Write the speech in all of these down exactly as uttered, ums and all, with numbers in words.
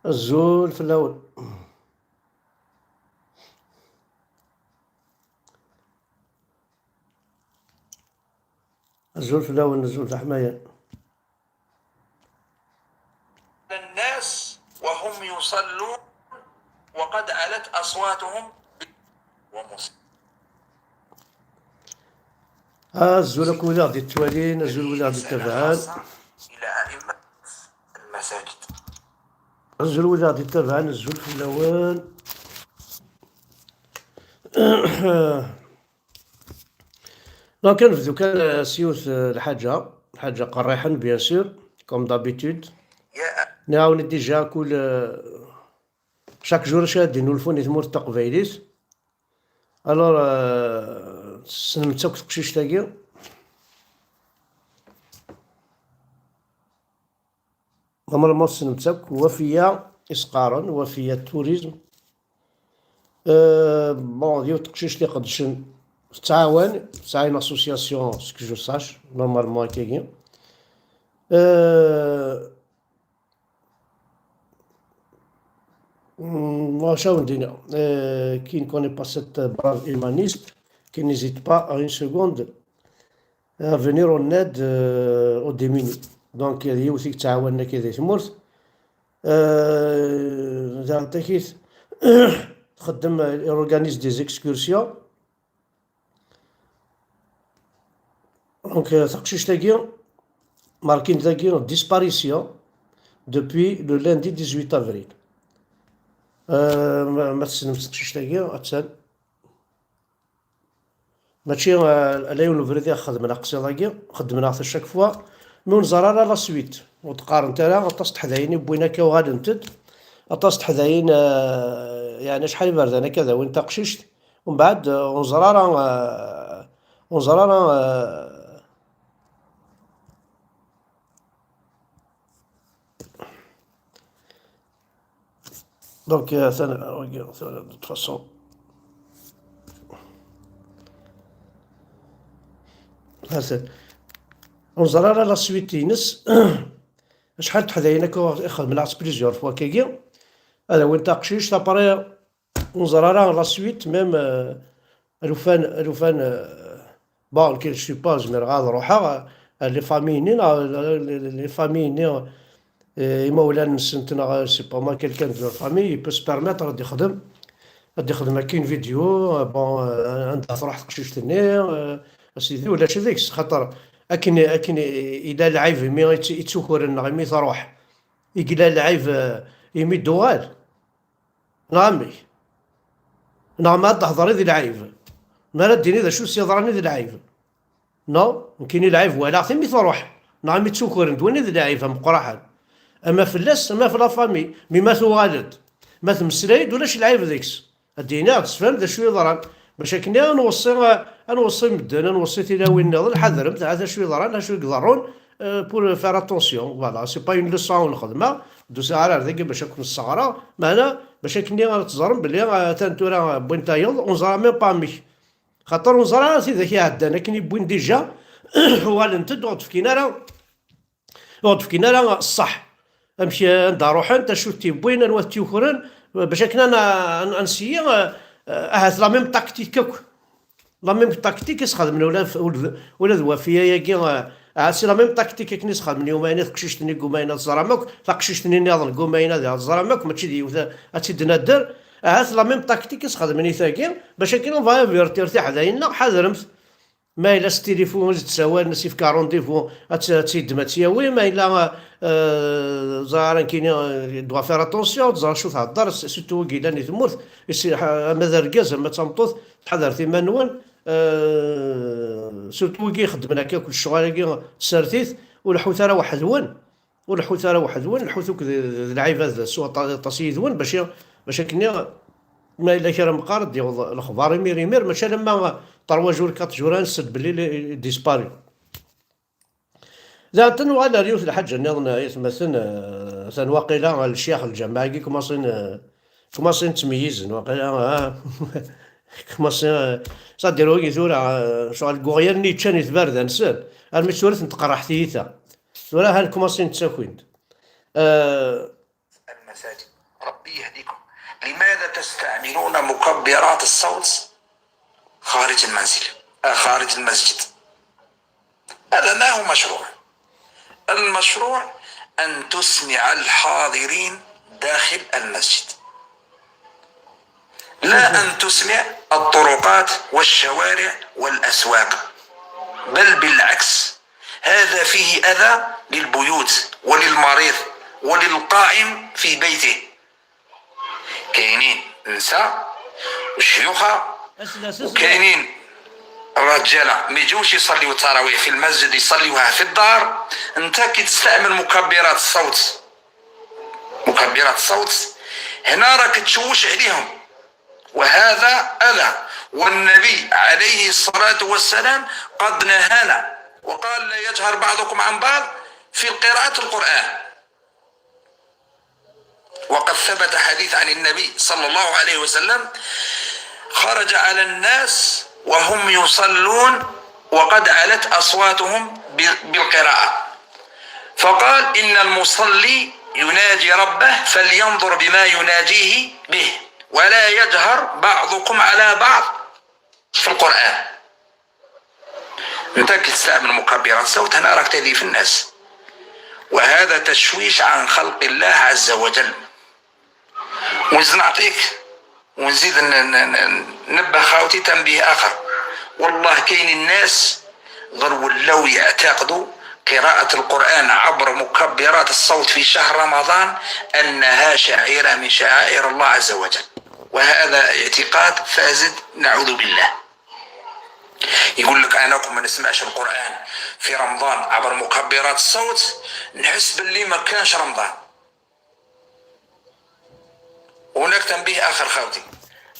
Azul fell-awen. Azul fell-awen, azul d aḥmayan. الناس وهم يصلون وقد علت أصواتهم ومص- Azul akk wid aɣ-d-ittwalin, azul wid aɣ-d-ittabaɛen. إلى أئمة المساجد. Azul wid aɣ-d-ittabaɛen, azul fell-awen. Donc, ad nebdu kan, euh, s yiwet, euh, lḥaǧa, lḥaǧa qerriḥen, bien sûr, comme d'habitude. يا Nɛawen déjà kul, euh, chaque jour acu ara d-innulfun i tmurt taqbaylit. Alors, euh, tessnem-tt akk teqcict-agi. Normalement tessnem-tt akk, Wafiya i s-qqaren, Wafiya Tourisme. Euh, bon, d yiwet teqcict iqedcen, tettɛawan, tesɛa une association, ce que je sache, normalement, akkagi. Euh, hmm, acu ara wen-d-iniɣ, euh, qui ne connaît pas cette brave humaniste, qui n'hésite pas à une seconde à venir en aide, euh, aux démunis. Donc, d yiwet i yettɛawanen akka di tmurt. Euh, daɣen takit, txeddem, elle organise des excursions. Donc, euh, taqcict-agi, marquée dagi en disparition depuis le lundi dix-huit avril. Euh, ma, ma tessnem taqcict-agi, attan. Mačči, euh, ala yiwen ubrid i xedmen aqsiḍ-agi, xeddmen-aɣ-t à chaque fois, mi ur nẓerr ara la suite. Ur d-qqarent ara, aṭas n teḥdayin i wwin akka uɣalent-d, aṭas n teḥdayin, euh, yeɛni acḥal iberdan akka d-awin taqcict, umbeɛd, euh, ur nẓerr ara, euh, ur nẓerr ara, euh, Donc, euh, atan, euh, wagi, atan, de toute façon. Atan. Ur nẓerr ara la suite-ines. Acḥal n teḥdayin akka i xedmen-aɣ-tt plusieurs fois akkagi. Ad awin taqcict, après, ur nẓerr ara la suite, même, euh, alufan, alufan, euh, bon, nekk je suis pas, zmireɣ ad ruḥeɣ, euh, les familles-nni, neɣ, les, les, les familles-nni, euh, imawlan-nsent, neɣ, euh, je sais pas moi, quelqu'un de leur famille, il peut se permettre ad ixdem, ad ixdem akka une vidéo, euh, bon, euh, anda truḥ teqcict-nni, euh, a sidi, ulac deg-s, xaṭer akken, akken yella lɛib imi i tt-, i ttukuren, neɣ imi truḥ, i yella lɛib, euh, imi d-tuɣal. Neɣ amek? Neɣ ma ad d-tehḍer i d lɛib? Ma ara d-tini d acu s-yeḍran i d lɛib? Non, nekkini lɛib walaɣ-t imi truḥ. Neɣ imi ttukren d win i d lɛib ameqqraḥen. Ama fell-as, ama ɣef la famille. Mi ma tuɣal-d, ma temmeslay-d, ulac lɛib deg-s. Ad d-yini, ad d-sefhem d acu yeḍran. Bac akken ad nweṣṣi, ad nweṣṣi medden, ad nweṣṣi tilawin nniḍen, ḥadremt, ahat acu yeḍran, acu i iḍerrun, euh, pour faire attention. Voilà, c'est pas une leçon ur nxedmeɣ, d-usiɣ ara ar dagi bac ad ken-sseɣreɣ, meɛna bac akken ad teẓrem belli, euh, atan tura, euh, wwin tayeḍ, ur neẓra même pas amek. Xaṭer ur neẓra ara tidak iɛeddan, akken i wwin déjà, uɣalent-d, ur d-fkin ara, ur d-fkin ara ṣṣeḥ. Amek, anda ruḥent, acu t-iwwin, anwa t-yukren, bac akken ad n-, ad n-, ad nsiyi, euh, euh, ahat la même tactique akk. La même tactique i sxedmen ula d, ula d, ula d Wafiya-agi, euh, ah, c'est la même tactique akken i sxedmen i umayen i teqcict-nni deg umayen ad teẓram akk, taqcict-nni nniḍen deg umayen ad teẓram akk, mačči d yiwet ad tt-id-nadder. Ahat la même tactique i sxedmen i tagi, bac akken on va avertir tiḥdayin-nneɣ, ḥadremt. Ma yella s tilifu i s-d-sawalen, a s-ifka rendez-vous, ad tt-, ad tt-yeddem, ad tt-yawi. Ma yella, euh, ẓer ara nekkini, euh, doit faire attention, ẓer acu thedder, s-, surtout wigi yellan i tmurt, is-, ha-, ama d argaz, ama d tameṭṭut, ḥadret iman-nwen, euh, surtout wigi ixeddmen akka akk lecɣal-agi, tsertit, ur leḥḥut ara weḥd-wen. Ur leḥḥut ara weḥd-wen, leḥḥut akk d, d, d lɛibad s waṭas, aṭas yid-wen, bac, bac akken ma yella kra meqqar, ad d-yaweḍ lexbar imir, imir, mačči alamma trois jours, quatre jours, ad nessed belli il est disparu. Daɣen, ad nuɣal ar yiwet lḥaǧa nniḍen, ay atmaten, euh, atan waqila lecyax n lǧameɛ-agi kumaṣin, euh, kumaṣin ttmeyyizen, waqila, ah, kumaṣin, euh, c'est-à-dire wigi tura, euh, ccɣel deg uɣyal-nni yeččan i tbarda-nsen, armi d tura ten-tqerreḥ tiyita. Tura han kumaṣin ttakin-d. Euh, المساجد. ربي يهديكم، لماذا تستعملون مكبرات الصوت خارج المنزل، آه، خارج المسجد؟ هذا ما هو مشروع. المشروع أن تسمع الحاضرين داخل المسجد، لا أن تسمع الطرقات والشوارع والأسواق، بل بالعكس، هذا فيه أذى للبيوت وللمريض وللقائم في بيته. كاينين النساء والشيوخة، وكاينين الرجالة ما يجوش يصليوا التراويح في المسجد، يصليوها في الدار. انت كي تستعمل مكبرات الصوت، مكبرات الصوت، هنا راك تشوش عليهم، وهذا أذى. والنبي عليه الصلاة والسلام قد نهانا وقال: لا يجهر بعضكم عن بعض في قراءة القرآن. وقد ثبت حديث عن النبي صلى الله عليه وسلم: خرج على الناس وهم يصلون وقد علت أصواتهم ب-، بالقراءة، فقال: إن المصلي يناجي ربه فلينظر بما يناجيه به ولا يجهر بعضكم على بعض في القرآن. انت كي تستعمل مكبرات صوت، هنا راك تأذي في الناس، وهذا تشويش عن خلق الله عز وجل. ونزيد نعطيك، ونزيد ن-، ن-، ن-، نبه خاوتي تنبيه آخر. والله كاين الناس غير ولاو يعتقدوا قراءة القرآن عبر مكبرات الصوت في شهر رمضان أنها شعيرة من شعائر الله عز وجل، وهذا اعتقاد فاسد، نعوذ بالله. يقول لك: أنا كون ما نسمعش القرآن في رمضان عبر مكبرات الصوت، نحس باللي ما كانش رمضان. هناك تنبيه آخر خاوتي،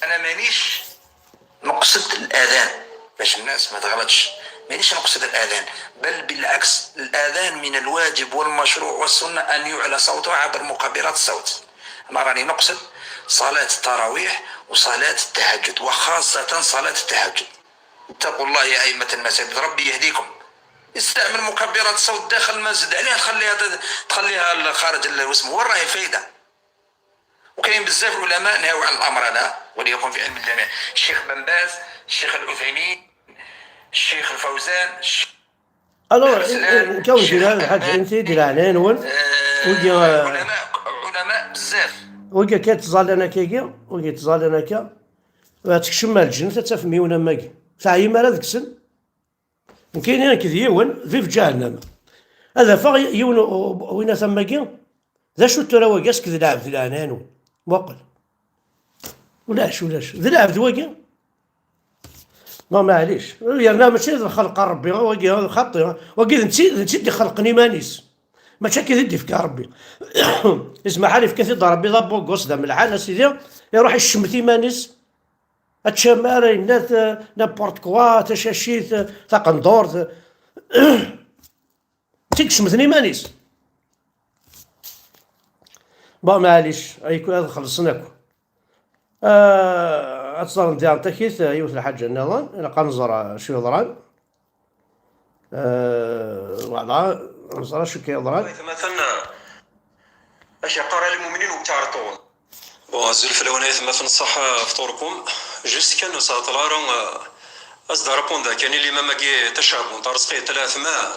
أنا مانيش نقصد الأذان، باش الناس ما تغلطش، مانيش نقصد الأذان، بل بالعكس، الأذان من الواجب والمشروع والسنة أن يعلى صوته عبر مكبرات الصوت. أنا راني نقصد صلاة التراويح وصلاة التهجد، وخاصة صلاة التهجد. اتقوا الله يا أئمة المساجد، ربي يهديكم. استعمل مكبرات الصوت داخل المسجد، علاه تخليها، تخليها خارج ال-، واسمه، وين راهي الفايدة؟ وكاين بزاف علماء نهاو على الأمر هذا، وليكن في علم الجامعة، الشيخ بن باز، الشيخ العثيمين، الشيخ الفوزان، الشيخ السلام، الشيخ الألباني، آه، علماء، علماء بزاف. وقع كي تزال أنا كيكي، وقع تزال أنا كا. تكشم مع الجنة، تفهم يونا ماكي. تعيي ما راه دكسن. كاين هناك ديون ذي في جهنم. هذا فاغ يون وين ثماكي. ذا شو ترى وقاسك ذي العبد العنان وقل. ولاش، ولاش. ذي العبد وقي. ما معليش. يرنا ماشي ذي خلق ربي، وقي هذا خطي. وقي ذي نتي، ذي نتي دي خلق نيمانيس. ماشي كي ذي دي فكا ربي. اسمح لي فكا ذي ربي ذا بوغوس ذا من العالم سيدي. يروح يشمت إيمانيس. هادشي ما راه نات، نابورت كوا، تشاشيت، تقندورت. تيكشمتني مانيس. با معليش، ايكو هاد خلصنا كو. آه، تصار ندير تاكيت، يوث الحاجة نظن، الا قنزر شو يضران. آه، voilà، نزرة شو كيضران. مثلا، اش يقرا المؤمنين وتعرطون. Bon, azul fell-awen ay atmaten, ṣṣeḥ fṭurkum. Juste kan ur sɛeṭṭel ara, eh, as-d répondre kan i limam-agi Tacaɛbunt, Arezqi, Tala Ɛetman.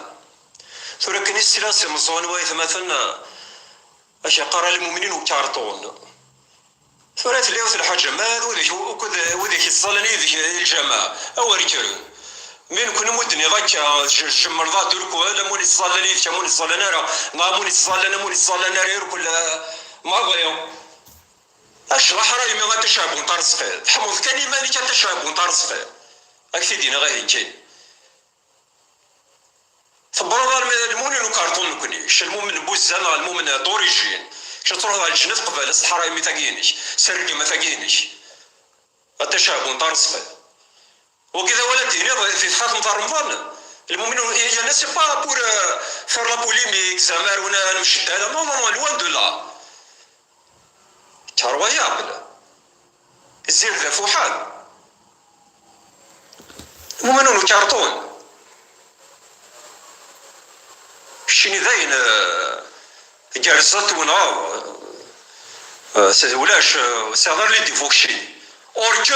Tura kan i s-sliɣ s imeẓẓuɣen-iw ay atmaten, eh, acu yeqqar, المؤمنين وتعرطون. Tura tella yiwet lḥaǧa, ma d widak, akked widak yettẓallan yid-k i lǧameɛ, awer kkren. Mi nekni mu d-nniɣ akka, tj-, tjemmreḍ-aɣ-d urkul, am win yettẓallan yid-k, am win yettẓallan ara, neɣ am win yettẓallan, am win yettẓallan ara irkul, eh, maḍi. Acḍaḥ ara yemmi a Tacaɛbunt Arezqi. Tḥemmleḍ kan iman-ik a Tacaɛbunt Arezqi. Ad k-t-id-iniɣ ahin kan. Tewwreḍ armi d lmumin n ukarṭun nekni. Kečč lmumin n wuzzal neɣ lmumin d'origine. Kečč ad truḥeḍ ɣer lǧennet qbel, a s-teḥṛayem i tagi-inek. S rregmat-agi-inek. A Tacaɛbunt Arezqi. Wagi d awal ad d-tiniḍ di txatemt n Remḍan. Lmumin, il y en a, c'est pas pour, euh, faire la polémique, zeɛma ar win ad nemceddal. Non, non, non, loin de là. Incroyable. Zzir d afuḥan. Lmumin n ukarṭun. Keččini dayen, eh, gerrzeḍ, wenɣeḍ, eh, Eh, s-, ulac, eh, sɛiḍ ara lidi fukcin. Ork,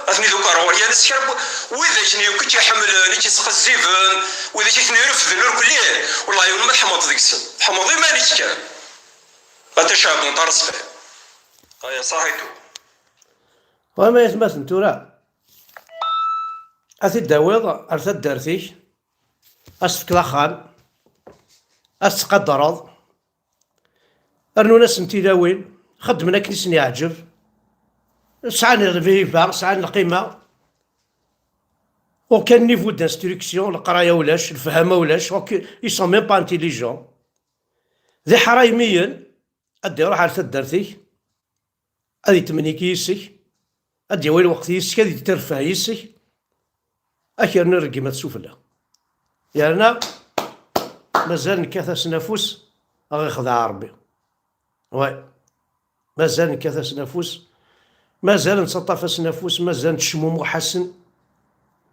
atni d ukarɣur, yan s kra n w-, wid akken yakk i tt-iḥemmlen, i tt-isqezziben, wid akken i tt-irefden, ur kelli, wallahi, ur ma tḥemmleḍ deg-sen, tḥemmleḍ iman-ik kan. A tacaɛbent, a Ṛezqi. Aya, ṣaḥitu. Wama yatmaten tura, ad t-id-tawiḍ ar taddart-ik, ad s-tefkeḍ axxam, ad s-tqadreḍ, rnun-asen tilawin, xeddmen akken i sen-yeɛǧeb, sɛan lhiba, sɛan lqima. Aucun niveau d'instruction, leqraya ulac, lefhama ulac, aucun, ils sont même pas intelligents. D iḥraymiyen. Ad d-iruḥ ar taddart-ik, ad itmennik yis-k, ad d-yawi lweqt yis-k, ad itterfeh yis-k, ad k-yernu rregmat sufella. Yerna mazal nekkat-asen afus, ad ɣ-ixdeɛ Ṛebbi. Way. Mazal nekkat-asen afus, mazal nettaṭṭaf-asen afus, mazal nettcmumuḥ-asen.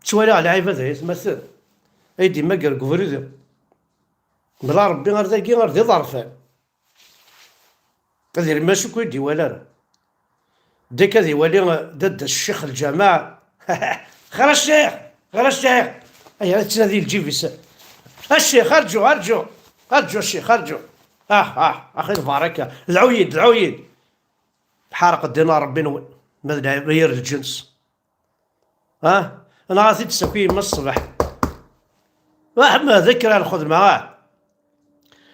Ttwaliɣ lɛibad ay atmaten ay d-immager deg ubrid. Bla Ṛebbi ar dagi ar d iḍerfan. Ad irem acu ur d-iwala ara. Ddek ad iwali, eh, dadda ccix lǧameɛ. Xir a ccix, xir a ccix. Ay, ad ttnadi lǧib-is. A ccix, arǧu, arǧu. Arǧu a ccix, arǧu. Ah, ah, axi lbaraka. Dɛu-yi-d, dɛu-yi-d. Ḥareq ddin n Ṛebbi-nwen. Ma d lɛib-, yir lǧens. Ha? Neɣ ad t-id-tessaki yemma ṣṣbeḥ. Ruḥ ma d kra n lxedma, ah.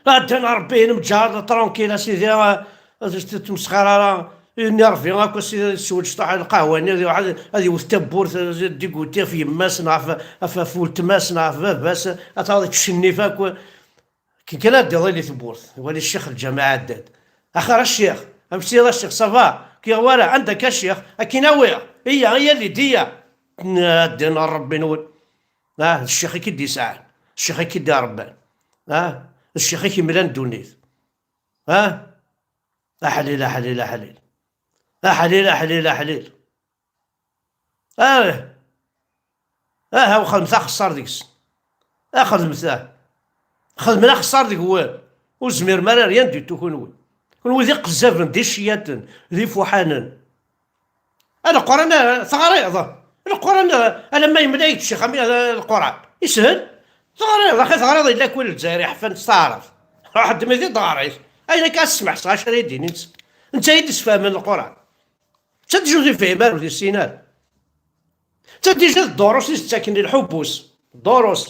Ɛeddan Ṛebbi-inem, ǧǧar-d tranquille, a Sidi, ah, ur tmesxir ara. Yenni Ṛebbi akk, a Sidi, ad yesweǧ ṭaḥ lqahwa-nni, ad iruḥ ad, ad iwet tawwurt, ad d-iguti ɣef yemma-s, neɣ ɣef, ɣef, ɣef weltma-s, neɣ ɣef baba-s, ad taɣeḍ yettcennif akk. Ken kan ad d-iḍil i tewwurt, wali ccix lǧameɛ ɛeddan. Axir a ccix, amek tiliḍ a ccix, ça va? Kiɣ wara, anda-k a ccix? Ad k-in-awiɣ. Iyya, iyya, lli-d, iyya. Ɛeddan ar Ṛebbi-nwen. Ah, d ccix i k-id-yesɛan, ccix i k-id-iṛebban. Ah, d ccix i k-imlan ddunit. Ah, aḥlil, aḥlil, aḥlil. Aḥlil, aḥlil, aḥlil. Ah, ah, xedmet axeṣṣar deg-s. Ah, xedmet, ah. Xedmen axeṣṣar deg-wen. Ur zmiren ara rien du tout kunwi. Kunwi d iqezzaben, d iciyaten, d ifuḥanen. Aleqran, ah, teɣriḍ. Aleqran, ah, alamma yemla-yak-d ccix, am, ah, Leqran. Ishel. Teɣriḍ, axi teɣriḍ yella kul Lezzayer iḥeffan s taɛrabt. Ruḥ ddem-it-id ɣer-it. Ayen akka ad s-smeḥseɣ acu ara yi-d-inin. Netta i d-isfehmen Leqran. D ta déjà ur yefhim ara, ur yessin ara. D ta déjà d ddurus i s-ttaken i lḥubbus. Ddurus.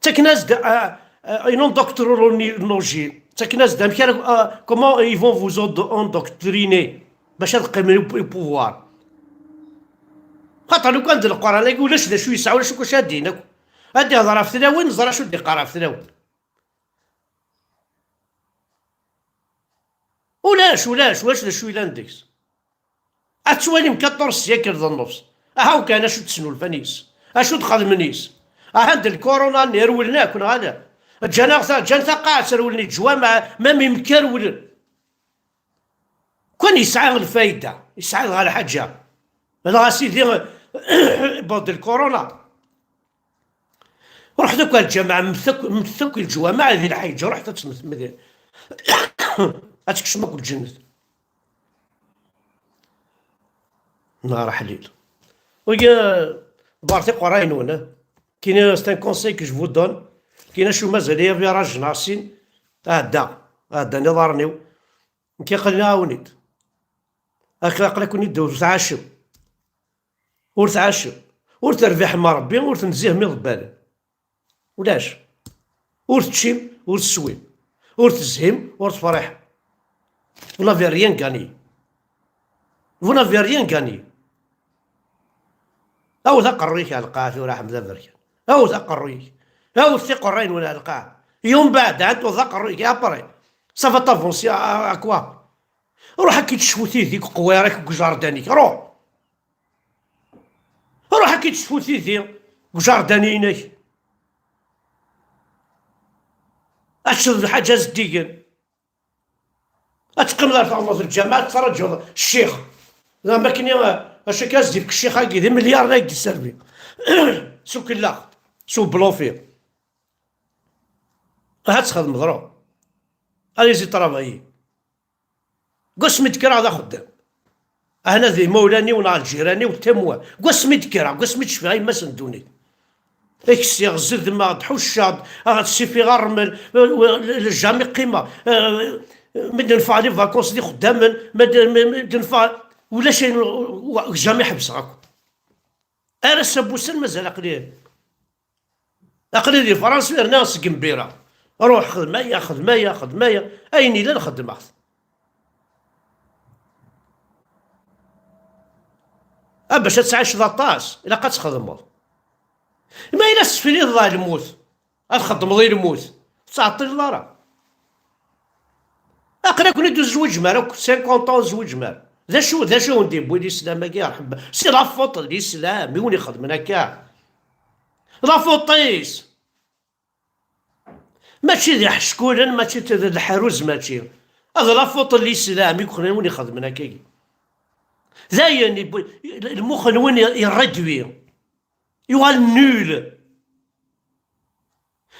Ttaken-as-d, ah, ah, une endoctrinologie. Ttaken-as-d amek ara, ah, comment ils vont vous endo-, endoctriner. Bac ad qqimen i, i pouvoir. Xaṭer lukan d Leqran-agi ulac d acu yesɛa, ulac akk acu ad d-inin akk. Ad d-ihḍer ɣef tlawin, neẓra acu d-iqqar ɣef tlawin. Ulac, ulac, ulac d acu yellan deg-s. Ad twalim quatorze siècle d nnefs. Aha, ukan acu d-snulfan yes. Acu d-xedmen yes. Aha, d lkuruna-nni, rewlen akk, neɣ ala? Ǧǧan-aɣ ta-, ǧǧan taqaɛet, rewlen i leǧwameɛ, même imekka rewlen. Kan yesɛa lfayda, yesɛa dɣa lḥaǧa. Dɣa sidi, yewweḍ-d lkuruna. Ruḥet akk ar lǧameɛ, mmet akk, mmet akk i leǧwameɛ di lḥiǧ, ruḥet ad temmtem di, ad tkecmem akk lǧennet. Neɣ ar aḥlil. Wagi, ḍebret iqerray-nwen, eh. Kini, c'est un conseil que je vous donne. Kini, acu mazal-iyi virage neɣ sin, ɛedda, ɛeddan iḍarren-iw. Nekk aql-i awen-id. Aql-, aql-aken-id ur tɛacem. Ur tɛacem. Ur terbiḥem a Rebbi, ur tenzihem iḍebbalen. Ulac. Ur teččim, ur teswim. Ur tezhim, ur tefriḥem. Vous n'avez rien gagné. Vous n'avez rien gagné. Awet aqerruy-ik ar lqaɛa tura, Ḥmed Aberkan. Awet aqerruy-ik. Awet tiqerray-nwen ar lqaɛa. Yum baɛd, ɛad tewteḍ aqerruy-ik, et après, ça va t'avancer à, à quoi? Ruḥ ad k-id-tecfu tidi deg uqwiṛ-ik, deg ujardan-ik. Ruḥ! Ruḥ ad k-id-tecfu tidi deg ujardan-inek. Ad teččeḍ lḥaǧa zeddigen. Ad teqqimeḍ ar teɣmeḍ lǧameɛ, ad tettṛaǧuḍ ccix. D am akken i, acu akka, ad s-d-ifk ccix-agi, d imelyaren ay d-isserbi. S ukellax, s ublufi. Aha ad txedmeḍ, ruḥ. Allez-y travailler. Deg wasmi d-kkreɣ d axeddam. Ahna d imawlan-iw neɣ lǧiran-iw, tamwa. Deg wasmi d-kkreɣ, deg wasmi d-cfiɣ yemma-s n ddunit. Ksiɣ, zedmeɣ-d, ḥucceɣ-d, ah, sifiɣ ṛṛmel, eh, eh, jamais qqimeɣ. Eh, mi d-neffeɣ les vacances d ixeddamen, mi d-, mi, mi d-neffeɣ, ulac ayen, jamais ḥebseɣ akk. Ar ass-a n wussan mazal aql-i, aql-i di Fransa, yerna seg Mbira. Ruḥ xdem aya, xdem aya, xdem aya. Ayen yellan xeddmeɣ-t. A bac ad tɛiceḍ aṭas, ilaq ad txedmeḍ. Ma yella tesfiliḍ ɣer lmut, ad txeddmeḍ i lmut, ur tettɛeṭṭileḍ ara. Aql-aken ur d-tezwiǧem ara akk, cinquante ans ur tezwiǧem ara. D acu, d acu i wen-d-yewwi lislam-agi, yerḥem? C'est la faute n lislam i wen-ixedmen akka. La faute-is. Mačči d iḥeckulen, mačči d, d lḥeruz, mačči. Ad la faute n lislam i wen-ixedmen akkagi. Dayen, yewwi-, lmux-nwen irréduit. Yuɣal nul.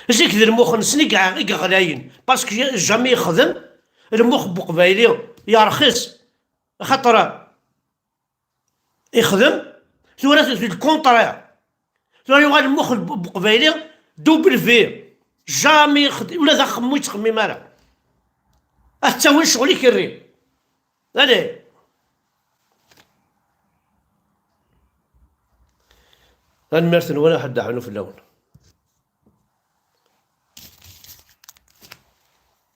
Zik d lmux-nsen i yeɣ-, i yeɣlayen. Parce que jamais yexdem, lmux n uqbayli yerxis. Axaṭer ixdem, tura c'est le contraire. Tura yuɣal lmux n uqbayli, double V. Jamais yexdem, ula d axemmem ur yettxemmim ara. Ad t-tawin ccɣel ikerri. Allez. Tanemmirt-nwen, ad ḥedd aḥnu fell-awen.